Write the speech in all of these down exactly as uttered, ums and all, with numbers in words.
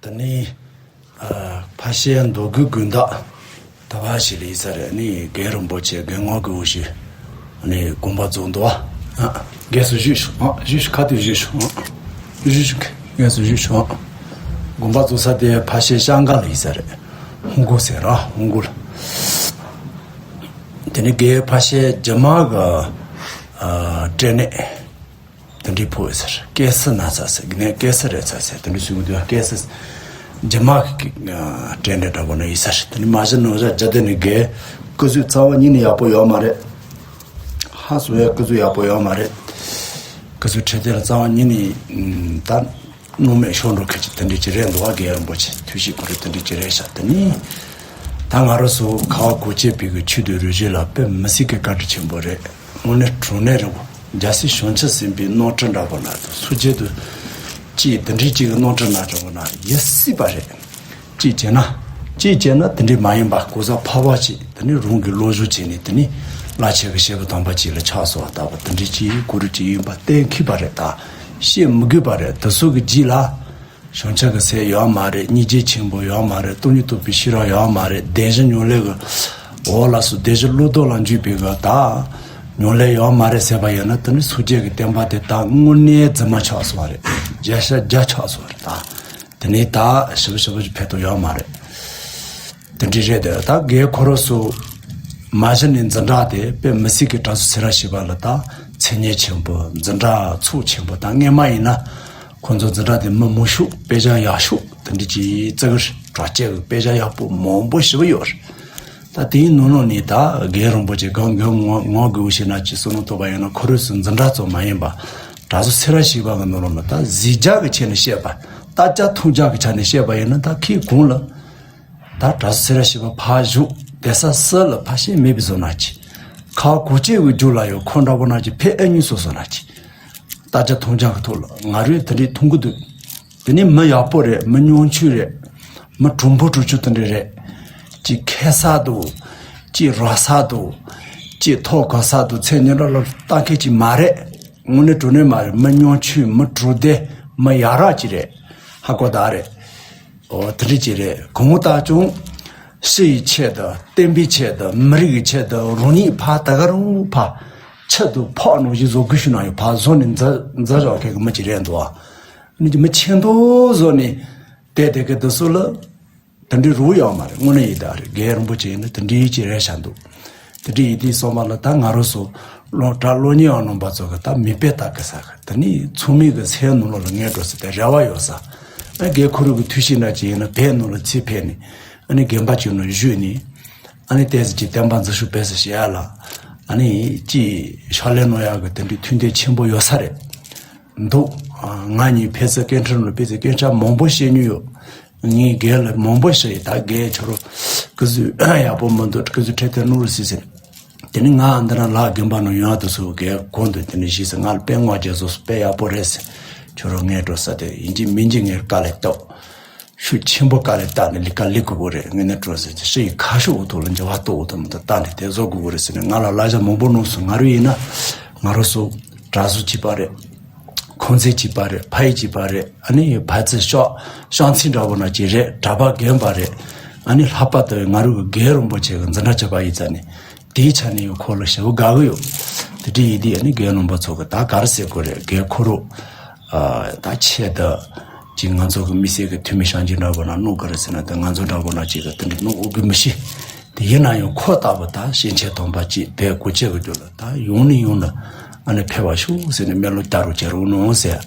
དེ་ནས་ཨ་ཕ་ཤེ་མདོ་དགོན་དགོན་བདག་ད་བ་ཞིག་ལས་ས་རེད། ནི་རྒན་རིན་པོ་ཆེ་རྒན་ངག་གི་འོ་ཞིག་ནི་དགོངས་པ་རྫོགས་འདུག་ཨ། རྒན་སུ་བཞུགས་ཤོག་ཨ། བཞུགས་ཤོག་ཁ་ཐུག་བཞུགས་ཤོག་ཨ། བཞུགས་ཤོག་རྒན་སུ་བཞུགས་ཤོག་ཨ། དགོངས་པ་རྫོགས་ས་དེ་ཕ་ཤེ་ཤང་ག་ལས་ས་རེད། ཧུང་གོ་ཟེར་ར་ཧུང་གོ་ལ། དེ་ནི་རྒན་ཕ་ཤེ་རྗེ་མ་གི་ཨ་སྐྲན་ནད། དེ་འདྲའི་ཕོག་ཡོད་ཟེར། སྐེ་སི་ན་ཚ་ཟེར། ངས་སྐེ་སི་རེད་ཚ་ཟེར། དེ་འདྲའི་གསུང་གི་འདུག་སྐེ་སི་རྗེ་མ་གི་སྐྲན་འདྲ་འདྲ་པོ་ན་ཡོད་ཟེར། དེ་ནི་མ་གཞི་ནང་བཞག་རྒྱ་དེ་ནི་རྒན་སྐུ་གཟུགས་རྩ་བ་ཉིད་ནས་ཡག་པོ་ཡོད་མ་རེད། ཧ་སོ་ཡ་སྐུ་གཟུགས་ཡག་པོ་ཡོད་མ་རེད། སྐུ་གཟུགས་འཕྲོད་བསྟེན་ལ་རྩ་བ་ཉིད་ནས་ད། མནོ་མེད་ཤོར་འགྲོ་མཁན་གྱི་དེ་འདྲ་ཅིག་རེད་འདུག་བ། རྒན་རིན་པོ་ཆེ་ཐུགས་གཤིས་ཁོ་རེ་དེ་འདྲ་ཅིག་རེད་ཤག་དེ་ནི་ད་ང་རང་ཚོ་ཁ་བ་གོ་ཆེ་པའི་གི་ཆོས་དང་རུས་རྒྱུད་ལ་དཔེ་མི་སྲིད་ཀྱི་བཀའ་དྲིན་ཆེན་པོ་རེད། དངོས་གནས་དྲང་གནས་རེད་བོ། རྒྱལ་སྲས་བྱང་ཆུབ་སེམས་དཔའི་རྣམ་སྤྲུལ་འདྲ་པོ་ན་དང་སུ་བཅད་དུ་ཅིག་དེ་འདྲ་ཅིག་གི་རྣམ་སྤྲུལ་ན་འདྲ་པོ་ན་ཡིན་སྲིད་པ་རེད། གཅིག་བྱས་ན། གཅིག་བྱས་ན་དེ་འདྲའི་མ་ཡིན་པ་གོ་ས་ཕ་བ་ཅིག་དེ་ནི་རང་གི་བློ་སྦྱོང་བྱས་ནས་དེ་ནི་བླ་ཆེ་གི་བཤད་པ་དམ་པ་ཅིག་ལ་ཆགས་སོང་བ་ལྟ་བུ་དེ་འདྲའི་ཅིག་གུ་རུ་ཅིག་ཡིན་པ་གཏན་འཁེལ་བ་རེད། ད་བཤད་མི་དགོས་པ་རེད། དེ་ཚོ་གི་རྗེས་ལ་བྱང་ཆུབ་ཀྱི་སེམས་ཡོད་མ་རེད། སྙིང་རྗེ་ཆེན་པོ་ཡོད་མ་རེད། སྟོང་ཉིད་རྟོགས་པའི་ཤེས་རབ་ཡོད་མ་རེད། བདེན་བཞི་ཉམས་ལེན་གི་འོག་ལ་སོགས་བདེན་བཞི་བློ་ལྡོག་ལ་འཇུག་པའི་གི་ད་ཉམས་ལེན་ཡོད་མ་རེད་ཟེར་བ་ཡིན་ན་དེ་ནི་སངས་རྒྱས་ཀྱི་བསྟན་པ་དེ་ད་དངོས་གནས་རྫུན་མ་ཆགས་སོང་བ་རེད། བརྒྱ་ཆ་བརྒྱ་ཆགས་སོང་བ་རེད་ད། དེ་ནས་ད་ཞིབ་ཞིབ་ཕན་ཐོགས་ཡོད་མ་རེད། དེ་འདྲ་རེད་དེ། ད་རྒན་ཁོ་རང་ཚོ་མ་གཞི་ནས་འཛིན་གྲྭ་དེ་དཔེ་མི་སྲིད་ཀྱི་གྲྭ་ཚོ་ཚེ་རབས་བཞི་པ་ལ་ད་མཚན་སྙན་ཆེན་པོ། འཛིན་གྲྭ་ཚོགས་ཆེན་པོ། ད་སྔས་མ་ཡིན་ན་ཁོང་ཚོ་འཛིན་གྲྭ་དེ་མི་མང་ཤོས་དཔེ་ཆ་ཡག་ཤོས་དེ་འདྲ་ཅིག་བརྩི་གི་རེད། གྲྭ་སྐྱེས་ཀྱི་དཔེ་ཆ་ཡག་པོ་མང་པོ་ཞེ་པོ་ཡོད་རེད། ད་དེའི་ནང་ལོགས་ནས་ད་རྒན་རིན་པོ་ཆེ་གང་གི་ངོ་ངོ་དགོས་ཞེ་ན་ཅི་བསམ་བློ་གཏོང་བ་ཡིན་ན་ཁོ་རང་ཚོ་འཛིན་གྲྭ་ཚོ་མ་ཡིན་པ་གྲྭ་ཚོ་ཚེ་རབས་བཞི་པ་གི་ནང་ལོགས་ནས་ད་གཟིགས་རྒྱ་གི་ཆ་ནས་བཤད་པ། ལྟ་རྒྱ་མཐོང་རྒྱ་གི་ཆ་ནས་བཤད་པ་ཡིན་ན་ད་ཁོས་གོང་ལ་ད་གྲྭ་ཚོ་ཚེ་རབས་བཞི་པ་ཕར་བཞུགས་བསྡད་ས་སུ་ལ་ཕ་ཤེས་མེད་པའི་བཟོ་ན་ཅི། ཁ་བ་གོ་ཆེ་བའི་རྒྱུ་ལ་ཡོད་ཁོ་འདྲ་པོ་ན་ཅི་ཕེ་ཨེ་ཉུང་སོ་སོ་ན་ཅི། ལྟ་རྒྱ་མཐོང་རྒྱ་གི་ཐོག་ལ་ང་རོས་དེ་འདྲའི་མཐོང་གི་འདུག་དེ་ནི་མི་ཡག་པོ་རེད། མི་ཉུང་ཆུང་རེད། མི་གྲུང་པོ་གྲུང་ཆུང་དེ་འདྲ་རེད། ཅིག་ཁེ་ས་འདུག་ཅིག་ར་ས་འདུག་ཅིག་ཐོག་ག་ས་འདུག་མཚན་སྙན་གྲགས་ལ་ལྟ་མཁན་ཅིག་མ་རེད། དངོས་གནས་དྲང་གནས་མ་རེད། མི་ཉུང་ཆུང་མི་གྲུང་བདེ་མི་ཡག་ར་ཅིག་རེད། ཧ་གོ་ད་རེད། ཨོ་དེ་འདྲ་ཅིག་རེད། གང་ལྟར་ཀྱང་ཕྱི་ཡི་ཆེད་དུ་བསྟན་པའི་ཆེད་དུ་མི་རིགས་ཀྱི་ཆེད་དུ་རང་ཉིད་ཕར་ད་ག་རང་ཕར་ཆེད་དུ་ཕོག་ནང་བཞིན་བཟོ་དགོས་ཞུ་ན་ཡང་ཕར་བཟོ་ནས་འཛར་འཛར་བཞག་མཁན་གྱི་མི་ཅིག་རེད་འདུག་ཨ་ནི་མི་ཆེ་མདོག་བཟོ་ནས་བསྡད་བསྡད་མཁན་དེ་ཚོ་ལ་དེ་འདྲའི་རོ་ཡོད་མ་རེད། དངོས་གནས་ཡིན་ད་རེད། རྒན་རིན་པོ་ཆེ་ཡིན་ན་དེ་འདྲའི་ཅིག་རེད་ཤག་འདུག་དེ་འདྲའི་ཡིན་དུས་སོང་བ་ལ་ད་ང་རང་ཚོ་སློབ་གྲྭ་སློབ་གཉེར་བ་རྣམ་པ་ཚོ་གི་ད་མིག་དཔེ་ལྟ་གི་ས་གི་དེ་ནི་ཚང་མའི་གི་སེམས་ནང་ལོགས་ལ་ངེས་འགྲོ་ས་དེ་རེ་བ་ཡོད་ས། ཨ་རྒན་ཁོ་རང་གི་ཐུགས་གཤིས་འདྲ་ཅིག་ཡིན་ན་བོད་ནང་ལ་ཚུར་ཕེབས་ནས་ཨ་ནི་དགོན་པ་ཅིག་ནང་བཞུགས་ནས་ཨ་ནི་ཏོག་ཙམ་ཅིག་བསྟན་པ་འཛིན་སྐྱོང་སྤེལ་གསུམ་བྱེད་ཡ་ལ་ཨ་ནི་ཅིག་ཕྱག་ལས་གནང་ཡ་གི་དེ་འདྲའི་ཐུགས་འདུན་ཆེན་པོ་ཡོད་ས་རེད་འདུག་ང་གཉིས་ཕལ་ཆེར་སྐད་འཕྲིན་ལ་ཕལ་ཆེར་སྐད་ཆ་མང་པོ་བཤད་མྱོང་ཡོད། ངས་རྒན་ལ་མང་པོ་ཞིག་ཡིན་ད་རྒན་ཁྱོད་རང་སྐུ་གཟུགས་ཡག་པོ་མི་འདུག་སྐུ་གཟུགས་འཕྲོད་བསྟེན་གནང་རོགས་ཟེར་ཟེར། དེ་ནི་ང་འདི་ན་ལྷ་དགོན་པ་ནང་ཡོང་དུས་སུ་རྒན་གོང་དུ་དེ་ནི་ཞུས་ཟེར། ང་ལ་དཔེ་ངོ་རྒྱལ་བཟོ་སུ་དཔེ་ཡག་པོ་རེད་ཟེར། ཁྱོད་རང་ངས་འགྲོ་ས་དེ་ཡིན་གཅིག་མིན་གཅིག་ངས་དཀའ་ལས་གཏོང་། ཤུགས་ཆེན་པོ་དཀའ་ལས་བཏང་ནས་ལས་ཀ་ལས་དགོས་པོ་རེད། ངས་ནི་འགྲོ་ཟེར་ཕྱི་ཡི་ཁ་ཕྱོགས་འོག་ཐོག་ལ་འགྱུར་བ་གཏོང་འོག་ཐོག་མི་འདུག་བཏང་ནས་དེ་བཟོ་དགོས་པོ་རེད་ཟེར་ནས་ང་ལ་གླ་ཆ་མང་པོ་གནང་སོང་། ང་རང་ཡིན་ན་ང་རང་ཚོ་གྲྭ་ཟུར་གཅིག་པ་རེད། ཁོང་ཚན་གཅིག་པ་རེད། ཕ་ཡུལ་གཅིག་པ་རེད། ཨ་ནི་ཕ་ཚུལ་ཤོག་ཤང་ཚིག་འདྲ་བོ་ན་གཅིག་རེད། གྲྭ་པ་རྒན་པ་རེད། ཨ་ནི་ལྷག་པར་དུ་ང་རང་གི་རྒན་རིན་པོ་ཆེ་གི་འཛིན་གྲྭ་གཅིག་པ་ཡིན་ཙང་ནི་དེའི་ཆ་ནས་ཡང་ཁོ་ལ་ཞེ་པོ་དགའ་གི་ཡོད། དེ་འདྲ་ཡིན་དུས་ཨ་ནི་རྒན་རིན་པོ་ཆེ་གི་ད་ག་རེ་ཟེར་དགོས་རེད། རྒན་ཁོ་རང་ད་ཆེད་དུ་ཅིག་ང་ཚོ་གི་དམིགས་བསལ་གི་འཐུས་མི་ཤང་གཅིག་འདྲ་བོ་ན་གནང་གི་རེད་ཟེར་ན་ད་ང་ཚོ་འདྲ་བོ་ན་གཅིག་གི་དེ་འདྲ་གནང་འོས་གི་མི་ཤེས། དེ་ཡིན་ན་ཡང་ཁོ་ལྟ་བུ་ད་ཞིང་ཆེན་དམ་པ་གཅིག་དེ་གོ་ཆེ་གི་རྒྱུ་ལ་ད་ཡོང་ནི་ཡོང་ན་ཨ་ནི་ཕེབས་པ་ཤོག་ཟེར་ནས་སྨོན་ལམ་བཏབ་རོགས་བྱེད་རོགས་གནང་ཟེར།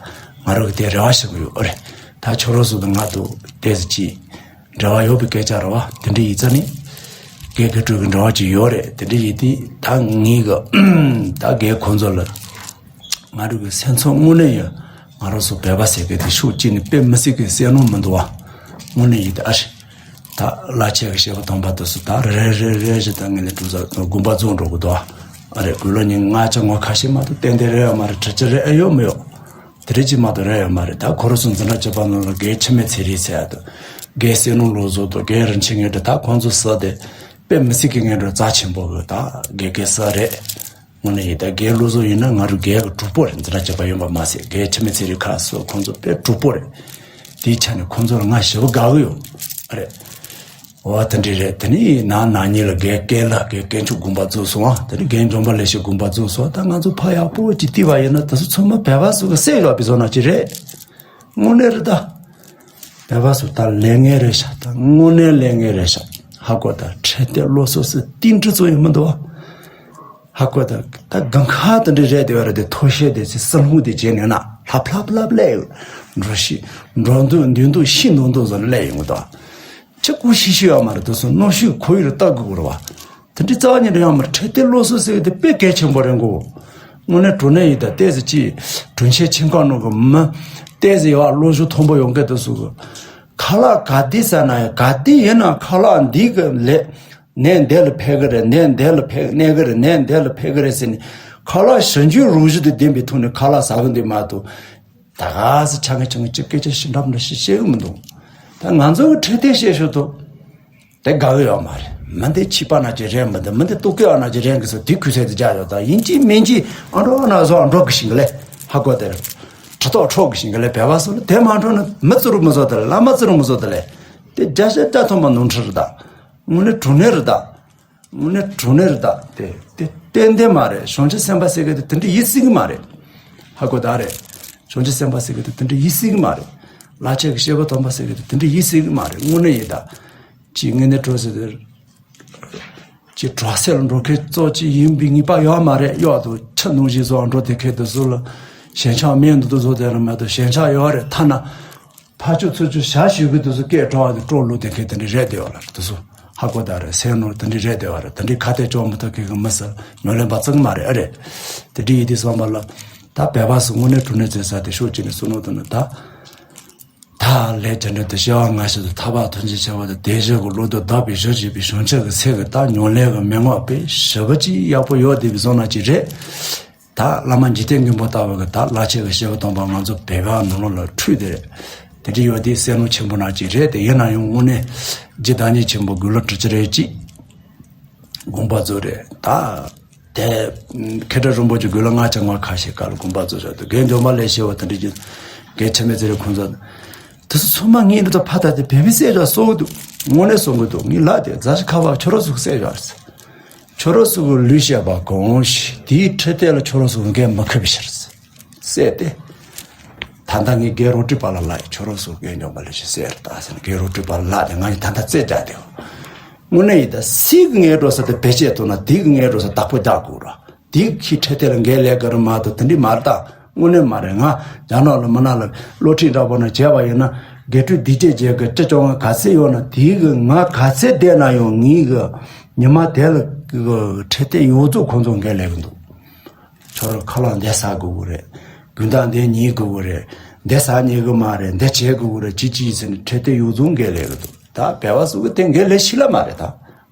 ང་རང་གི་དེ་རེ་བ་ཞུ་གི་ཡོད་རེད། ད་ཁྱོད་རང་ཚོ་དང་ང་དང་ཏོག་ཙམ་ཅིག་འབྲེལ་བ་ཡོད་པའི་སྐད་ཆ་རེད་བ། དེ་འདྲ་ཡིན་ཙང་ནི་རྒན་རྒན་དྲུང་གི་འབྲེལ་བ་ཅིག་ཡོད་རེད། དེ་འདྲ་ཡིན་དུས་ད་ངེད་ཀྱི་ད་རྒན་ཁོང་ཚོ་ལ་ང་རང་གི་སེམས་ཚོར་དངོས་གནས་ཡོད། ང་རང་ཚོ་བོད་པ་ཟེར་མཁན་དེ་ཕྱོགས་གཅིག་ནས་དཔེ་མི་སྲིད་ཀྱི་བསོད་ནམས་མི་འདུག་བ། དངོས་གནས་ཡིན་ད་ཨ་ཤི། ད་བླ་ཆེན་གྱི་བཤད་པ་དམ་པ་དེ་ཚོ་ད་རེ་རེ་རེ་བཞིན་ད་ངས་ལས་གྲུབ་ས་དགོངས་པ་རྫོགས་འགྲོ་གི་འདུག་ཨ་རེད། དགུང་ལོ་ཉི་ལྔ་བཅུ་ང་ཁ་ཤས་མ་གཏོགས་ཏན་ཏན་རེད་ཡོད་མ་རེད། དྲི་ཆུ་རེད་ཨེ་ཡོད་མི་ཡོད། དེ་རེད་ཅིག་མ་གཏོགས་རེད་ཡོད་མ་རེད། ད་ཁོ་རང་ཚོ་འཛིན་གྲྭ་བཅུ་པ་ནང་ལ་རྒན་འཆི་མེད་ཚེ་རིང་ཟེར་ཡ་དང་རྒན་བསོད་ནམས་བློ་བཟང་དང་རྒན་རིན་ཆེན་ངེད་འདྲ་ད་ཁོང་ཚོ་ཟུར་དེ་དཔེ་མི་སྲིད་ཀྱི་ངེད་འདྲ་རྩ་ཆེན་པོ་གི་ད་དགེ་རྒན་ཟུར་རེད། དངོས་གནས་ཡིན་ད་རྒན་བློ་བཟང་ཡིན་ན་ང་རང་རྒན་གྱི་གྲོགས་པོ་རེད། འཛིན་གྲྭ་བཅུ་པ་ཡིན་པ་མ་ཟད་རྒན་འཆི་མེད་ཚེ་རིང་ཁ་སོགས་ཁོང་ཚོ་དཔེ་གྲོགས་པོ་རེད། དེའི་ཆ་ནས་ཁོང་ཚོ་ལ་ང་ཞེ་པོ་དགའ་གི་ཡོད། ཨ་རེད། འོ་དེ་འདྲ་རེད། དེ་ནས་ནང་ན་ནིང་ལ་རྒན་སྐལ་ལྷ་རྒན་དཀོན་མཆོག་དགོངས་པ་རྫོགས་སོང་ཨ། དེ་ནས་རྒན་འཇམ་དཔལ་ལེགས་བཤད་དགོངས་པ་རྫོགས་སོང་། ད་ང་ཚོ་ཕ་ཡག་པོ་ཅིག་བལྟས་པ་ཡིན་ན་དེ་ཚོ་ཚང་མ་བོད་པ་ཚོ་གི་སྲས་ཡོད་པའི་བཟོ་ན་ཅིག་རེད། དངོས་གནས་རེད་ད། བོད་པ་ཚོ་ད་ལས་ངན་རེད་ཤག་ད་དངོས་གནས་ལས་ངན་རེད་ཤག་ཧ་གོ། ད་འཕྲལ་དེ་བློ་གསོ་སི་ཏིང་འབྲི་ཚོ་ཡིན་མི་འདུག་ཧ་གོ། ད་ད་གང་ཁ་དེ་འདྲ་རེད་དེ་བ་རེད་དེ། མཐོ་ཤོས་དེ་ཚེ་སྲིད་ལྷུང་དེ་བྱས་ནས་ན་ལྷབ་ལྷབ་ལྷབ་ལས་ཡོད། འགྲོ་ཤི་འགྲོ་འདུག་འདུག་འདུག་ཤི་འདུག་འདུག་བཟོ་ནས་ལས་ཡོང་གི་འདུག་ཆ་ཀུ་ཤི་ཤི་ཡོད་མ་རེད། དེ་ཚོ་གནོན་ཤུགས་ཁོར་ཡུག་ལ་ལྟ་དགོས་རེད་བ། དེ་འདྲའི་རྩ་བ་ཉིད་ནས་ཡོད་མ་རེད། འཕྲལ་དེ་བློ་གསོ་ཟེར་གི་དེ་དཔེ་གལ་ཆེན་པོ་རེད་གོ། དངོས་གནས་དྲང་གནས་ཡིན། ད་ལྟས་ཟེར་ཅིག་དྲུང་ཆེ་ཆེན་ཁག་ནང་གི་མི་ལྟས་ཟེར་ཡོད་བློ་གཟུ་མཐོན་པོ་ཡོང་གི་འདུག་ཟེར་གི། ཁ་ལག་ག་དེ་ཟ་ན་ཡང་ག་དེ་ཡིན་ན་ཁ་ལག་འདི་གི་ལས་ནད་འདི་ལ་ཕན་གི་རེད། ནད་འདི་ལ་ཕན་གནས་གི་རེད། ནད་འདི་ལ་ཕན་གི་རེད་ཟེར་ནས་ཁ་ལག་ཞིམ་རྒྱུའི་རོ་བཞིན་དུ་ལྡན་པའི་ཐོག་ནས་ཁ་ལག་ཟ་གི་འདུག་མ་གཏོགས། ད་ག་ཟེ་ཆ་ངེ་ཆ་ངེ་ཅིག་སྐད་ཆ་ཞིག་འདྲ་མི་འདྲ་ཞིག་བཤད་གི་མི་འདུག་ད་ང་ཚོ་གི་འཕྲོད་བསྟེན་བཤད་ཤོག་ཏུ་དེ་དགའ་གི་ཡོད་མ་རེད། མི་འདི་ཕྱི་པ་ན་ཅིག་རེད། མི་འདི་མི་འདི་ལྟོ་གོས་ཨ་ན་ཅིག་རེད་གི་སོ། དེ་གུས་ཚད་དེ་རྒྱག་ཡོད། ད་ཡིན་གཅིག་མིན་གཅིག་ཨ་འགྲོ་ཨ་ན་བཟོ་ཨ་འགྲོ་གི་ཞིང་གི་ལས་ཧ་གོ། དེར་གྲི་ཐོག་འཕྲོག་གི་ཞིང་གི་ལས་བལ་བ་སོ་ལ་དེ་མ་འགྲོ་ན་མི་བཙུར་མི་བཟོ་དེ་ལས་བླ་མ་བཙུར་མི་བཟོ་དེ་ལས་དེ་བརྒྱ་ཆ་བརྒྱ་ཐོན་པ་ནོར་འཁྲུལ་རེད། ད་དངོས་གནས་དྲང་གནས་རེད། ད། དངོས་གནས་དྲང་གནས་རེད། ད་དེ་དེ་ཏན་ཏན་མ་རེད། བྱང་ཆུབ་སེམས་དཔའ་ཟེར་གི་དེ་དེ་འདྲ་ཡིན་སྲིད་གི་མ་རེད། ཧ་གོ་ད་རེད། བྱང་ཆུབ་སེམས་དཔའ་ཟེར་གི་དེ་དེ་འདྲ་ཡིན་སྲིད་གི་མ་རེད། བླ་ཆེན་གི་སྐྱེས་བུ་དམ་པ་ཟེར་གི་དེ་དེ་འདྲ་ཡིན་སྲིད་གི་མ་རེད། དངོས་གནས་ཡིན་ད། ཅིག་དངོས་གནས་དྲང་ཟེར་དེ། ཅིག་གྲོགས་སེ་ལ་འགྲོ་མཁན་གཙོ་ཅིག་ཡིན་པའི་ངེས་པ་ཡོད་མ་རེད། གཡོག་དང་ཁྱི་ནང་བཞིན་བཟོ་འགྲོ་དེ་མཁན་དེ་ཚོ་ལ་ཞེན་ཆགས་མེད་འདུག་དེ་ཚོ་དེ་ར་མ་གཏོགས་ཞེན་ཆགས་ཡོད་རེད། ཐ་ན། ཕར་ཕྱོགས་ཚུར་ཕྱོགས་ཞག་ཞུ་གི་དུས་སུ་སྐད་གྲགས་པ་དེ་སྤྲོ་ལུགས་དེ་མཁན་དེ་འདྲ་རེད་དེ་བ་ལ་དུས་སུ་ཧ་གོ་ད་རེད། སེམས་ནང་དེ་འདྲ་རེད་དེ་བ་རེད། དེ་འདྲའི་ཁ་གཏད་གཅོག་མི་ཐུབ་མཁན་གི་མི་སུ་ཉོ་ལེན་པ་བཙུགས་མ་རེད། ཨ་རེད། དེ་འདྲ་ཡིན་དུས་བསམ་པ་ལ་ད་བལ་བ་སུ་དངོས་གནས་དྲང་གནས་བྱེད་ས་དེ་ཕྱོགས་གཅིག་ནས་བསམ་བློ་བཏང་ན་ད་ད་ལས་བྱེད་འདྲ་དེ་བྱ་བ་ང་ཞིག་ཏུ་ཐར་པ་ཐམས་ཅད་ཁྱབ་པ་དང་དེ་བཞིན་གྱི་བློ་ལྡོག་དག་པའི་གཞིར་བྱས་པའི་བྱང་ཆུབ་ཀྱི་སེམས་ཀྱི་ད་ཉམས་ལེན་གྱི་མན་ངག་དཔེ་ཞེ་པོ་ཅིག་ཡག་པོ་ཡོད་བསྡད་པའི་བཟོ་ན་ཅིག་རེད། ད་བླ་མ་འཇིག་རྟེན་མགོན་པོ་ལྟ་བུ་གི་ད་བླ་ཆེན་གྱི་སྐྱེས་བུ་དམ་པ་ང་ཚོ་བོད་པ་ནང་ལོགས་ལ་འཁྲུལ་དེ་རེད། དེ་འདྲ་ཡོད་དེ་སེམས་ནང་ཆེན་པོ་ན་ཅིག་རེད། དེ་ཡིན་ན་ཡང་དངོས་གནས་རྗེ་བདག་ཉིད་ཆེན་པོ་དགུང་ལོ་དྲུག་ཅུ་རེ་གཅིག་དགོངས་པ་རྫོགས་རེད། ད་དེ་མཁན་སྤྲུལ་རིན་པོ་ཆེ་དགུང་ལོ་ལྔ་བཅུ་ང་ཁ་ཤས་སྐབས་ལ་དགོངས་པ་རྫོགས་བཞག་འདུག་རྒན་འཇམ་དཔལ་ལེགས་བཤད་པ་དེ་འདྲ་གྱི་རྒན་འཆི་མེད་ཚེ་རིང་ཁོང་ཚོ་དེ་ཚོ་ཚང་མ་ངས་འདི་ཚོ་ཕ་ད་དེ་བོད་པའི་སྲས་ཀྱང་གསོ་གི་འདུག་དངོས་གནས་གསོ་གི་འདུག་ངས་ལབ་དེ་རྫ་ཆུ་ཁ་བ་ཁྱོད་རང་ཚོ་གི་སྲས་ཀྱང་རེད། ཁྱོད་རང་ཚོ་གི་ལུས་བཤད་པ་གང་ཞིག་དེའི་འཕྲོད་བསྟེན་ལ་ཁྱོད་རང་ཚོ་གི་འགན་མི་འཁུར་བའི་ཕྱིར། སྲས་དེ། ད་ལྟ་ངས་རྒན་རོ་སྒྲིག་པ་ལ་ལབ་ཡིན། ཁྱོད་རང་ཚོ་རྒན་འཇམ་དཔལ་ལེགས་བཤད་སྲས་རེད་ད་ཟེར་ནས་རྒན་རོ་སྒྲིག་པ་ལ་ལབ་དེ་ང་ཡིས་ད་ལྟ་རྩད་བཅག་དེ། དངོས་གནས་ཡིན་ད་སྲས་ཀྱི་ངའི་འགྲོ་ས་དེ་བེད་སྤྱད་ཐུབ་ན་དེ་གི་ངའི་འགྲོ་ས་བདག་པོ་རྒྱག་དགོས་ར། དེ་གི་ཁྱི་འཕྲོད་བསྟེན་ལ་འགན་ལེན་གི་རེད་མ་གཏོགས་དེ་འདྲ་མ་རེད་ད། དངོས་གནས་མ་རེད། ང་རྒྱ་ནག་ལ་མི་ནག་ལ་བློ་ཁྲིད་འདྲ་པོ་ན་བྱས་པ་ཡིན་ན་དགེ་ཕྲུག་སྡིག་ཅན་བྱེད་གི་ཅི་བྱུང་བ་ག་ཚད་ཡོད་ན་དེ་གི་ང་ག་ཚད་བསྡད་ན་ཡང་ངའི་གི་ཉི་མ་དེ་ལ་གི་འཕྲོད་བསྟེན་ཡོངས་རྫོགས་ཁོང་ཚོ་འགན་ལེན་གི་འདུག་ཁྱོད་རང་ཁ་ལག་འདི་ཟ་དགོས་གི་རེད། དགུན་ཟླ་འདི་ཉལ་དགོས་གི་རེད། འདི་ཟ་ཉལ་གི་མ་རེད། འདི་བྱེད་དགོས་གི་རེད། ཅི་ཅི་ཟེར་ནས་འཕྲོད་བསྟེན་ཡོངས་རྫོགས་འགན་ལེན་གི་འདུག་ད་བལ་བ་སུ་གི་དེ་འགན་ལེན་ཤེས་ལ་མ་རེད། ད་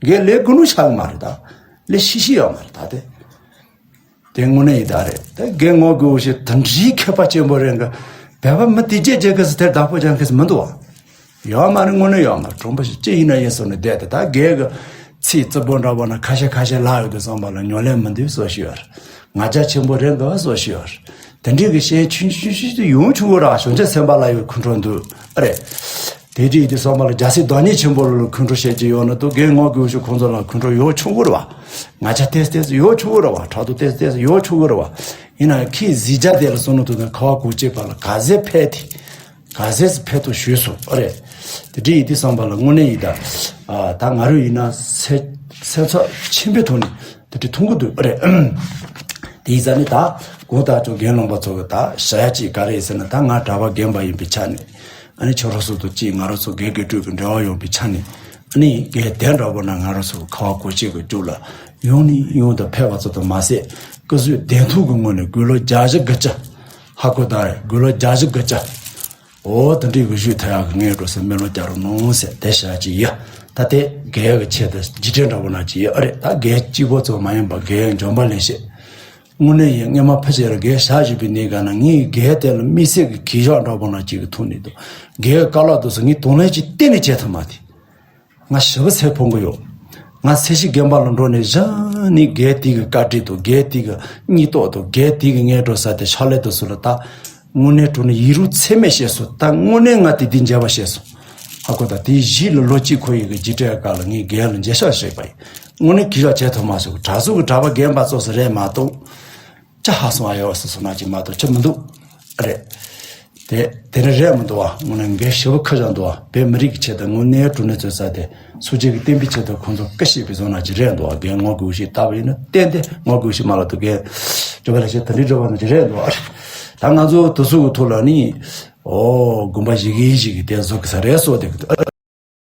འགན་ལེན་དགོས་ནོ་ཆགས་གི་མ་རེད། ད་ལེན་ཤེས་ཤེས་ཡོད་མ་རེད། ད་དེ་དེ་དངོས་གནས་ཡིན་ད་རེད། ད་རྒན་ངོ་དགོས་ཞེས་དེ་འདྲའི་མཁས་པ་ཆེན་པོ་རེད་གི། བལ་བ་མི་དེ་རྗེས་རྗེས་གི་སི་དེར་བདག་པོ་ཅང་གི་སི་མི་འདུག་བ། ཡོད་མ་རེད། དངོས་གནས་ཡོད་མ་རེད། གྲུང་པོ་ཞིག་ཅི་ཡིན་ན་ཡིན་སོང་ནས་བསྡད་དེ་ད་རྒན་གི་ཚིག་རྩུབ་པོ་འདྲ་བོ་ན་ཁ་ཤས་ཁ་ཤས་ལབ་ཡོད་དུས་ཙམ་པ་ལ་ཉོ་ལེན་མི་འདུག་བཟོ་ཞུས་ཡོད་རེད། ང་རྒྱལ་ཆེན་པོ་རེད་འདུག་བཟོ་ཞུས་ཡོད་རེད། དེ་འདྲའི་གི་ཤེས་ཆུང་ཆུང་ཆུང་ཆུང་ཡོང་ཆུང་བོ་ར་བྱང་ཆུབ་སེམས་དཔའ་ལ་ཡོད་ཁོང་ཁྲོ་འདུག་ཨ་རེད། དེ་འདྲའི་དུས་ཙམ་པ་ལ་རྒྱལ་སྲས་བདག་ཉིད་ཆེན་པོ་ལ་ཁོང་ཁྲོ་བཤད་ཀྱི་ཡོད་ན་དུ་རྒན་ངོ་དགོས་ཞུ་ཁོང་ཚོ་ལ་ཁོང་ཁྲོ་ཡོང་ཆུང་བོ་རེད་བ། ང་རྒྱལ་ཏེས་ཏེས་ཡོང་ཆུང་བོ་རེད་བ། ཕྲག་དོག་ཏེས་ཏེས་ཡོང་ཆུང་བོ་རེད་བ། ཡིན་ན་ཁྱེད་གཟི་རྒྱ་དེ་ལ་སོང་ན་དུ་ན་ཁ་བ་གོ་ཅེས་པ་ལ་ག་ཚད་ཕེད་དེ། ག་ཚད་སི་ཕེད་དུ་ཞུས་སོང་ཨ་རེད། དེ་འདྲ་ཡིན་དུས་ཙམ་པ་ལ་དངོས་གནས་ཡིན་ད། ད་ང་རུ་ཡིན་ན་སེ་སེམས་ཚོར་ཆེན་པོའི་ཐོག་ནས་དེ་འདྲ་མཐོང་གི་འདུག་ཨ་རེད། དེ་ཡིན་ཙང་ནི་ད་གོང་ལྟར་ཅུང་རྒན་ལུང་པ་ཚོ་གི་ད་བྱ་ཡ་ཅིག་ག་རེ་ཡིན་ཟེར་ན་ད་ང་གྲྭ་པ་རྒན་པ་ཡིན་པའི་ཆ་ནས་ཨ་ནི་ཁྱོད་རང་ཚོ་དང་ཅིག་ང་རང་ཚོ་རྒན་རྒན་སྤྲོས་ཀྱི་འབྲེལ་བ་ཡོང་པའི་ཆ་ནས་ཨ་ནི་རྒན་དེ་འདྲ་པོ་ན་ང་རང་ཚོ་གི་ཁ་བ་གོ་ཅེས་ཀྱི་རྒྱུགས་ལ་ཡོང་ནས་ཡོང་དུ་ཕེབས་པ་ཚོ་དང་མ་ཟད་སྐུ་གཟུགས་བདེ་ཐང་གི་ངོས་ནས་དགུང་ལོ་བརྒྱད་ཅུ་དགུ་བཅུ་ཧ་གོ་ད་རེད། དགུང་ལོ་བརྒྱད་ཅུ་དགུ་བཅུ། འོ་དེ་འདྲའི་གི་བཞུགས་ཐུབ་ཡག་གི་ངའི་འགྲོ་སེམས་སྨོན་ལམ་རྒྱག་རོགས་གནང་ཟེར་དེ་བྱ་ཅིག་ཡ། ད་དེ་རྒན་གི་ཆེད་དུ་འཇིགས་བྲལ་འདྲ་པོ་ན་ཅིག་ཡ་ཨ་རེད། ད་རྒན་གཅིག་པོ་ཚོ་མ་ཡིན་པ་རྒན་འཇོན་པ་ལེན་བྱེད། དངོས་གནས་ཡིན་སྔས་མ་ཕལ་ཆེར་རྒན་བྱ་བཞིན་པའི་གནས་སྐབས་ན་ངའི་རྒན་དེ་ལ་དམིགས་བསལ་གི་གུས་ཞབས་འདྲ་པོ་ན་ཅིག་གི་ཐོག་ནས་འདུག་རྒན་གི་བཀའ་སློབ་དུ་སོང་ངས་དང་ལེན་ཅིག་གཏན་ནས་བྱེད་ཐུབ་མ་དེ། ང་ཞེ་པོ་ཚེ་ཕོངས་གི་ཡོད། ང་ཚེ་ཤི་རྒན་པ་ལ་འགྲོ་ནས་གཞི་ནས་རྒན་དེ་གི་བཀའ་དྲིན་དང་རྒན་དེ་གི་སྙིང་སྟོབས་དང་རྒན་དེ་གི་ངའི་འགྲོ་ས་དེ་ཕྱག་ལས་དུ་སུ་ལ་ད་ དངོས་གནས་དྲང་གནས་ཡིད་རུང་ཚད་མེད་བཤད་སོང་། ད་དངོས་གནས་ང་དེ་དུས་མཇལ་བ་བཤད་སོང་། ཧ་གོ། ད་དེའི་གཞི་ལ་ལོ་གཅིག་འཁོར་ཡི་གི་རྗེས་དྲན་སྐབས་ལ་ངས་རྒན་ལ་མཇལ་ཕྱག་བྱས་པ་ཡིན། དངོས་གནས་གུས་ཞབས་བྱས་ཐུབ་མ་སོང་། གྲྭ་ཟུར་གི་གྲྭ་པ་རྒན་པ་ཚོ་སུ་རེད་མ་གཏོགས། ཅི་ཧ་སོང་ཨ་ཡོད་སུ་སོང་ན་ཅིག་མ་གཏོགས་ཅི་མི་འདུག་རེད། དེ་དེ་རིང་རེད་མི་འདུག་བ། དངོས་གནས་འགན་ཞེ་པོ་ཁུར་བཞག་འདུག་བ། བོད་མི་རིགས་ཀྱི་ཆེད་དུ་དངོས་གནས་དྲང་གནས་ཚོད་ས་དེ་སུ་གཅིག་གི་བསྟན་པའི་ཆེད་དུ་ཁོང་ཚོ་སྐུ་གཤེགས་པའི་བཟོ་ན་ཅི་རེད་འདུག་བ། རྒན་ངོ་དགོས་ཤེས་ལྟ་བུ་ཡིན་ན་གཏན་གཏན་ངོ་དགོས་ཤེས་མ་ལ་འདུག་རྒན་སྐྱོ་བ་ལ་བཤད་དེ་འདྲའི་འགྲོ་བ་ན་ཅི་རེད་འདུག་བ། ད་ང་ཚོ་དུ་སུ་གི་ཐོག་ལ་ནི་ཨོ་དགོན་པ་ཞིག་གིས་ཞིག་གིས་དེ་བཟོ་གི་ས་རེད་སོ་དེ།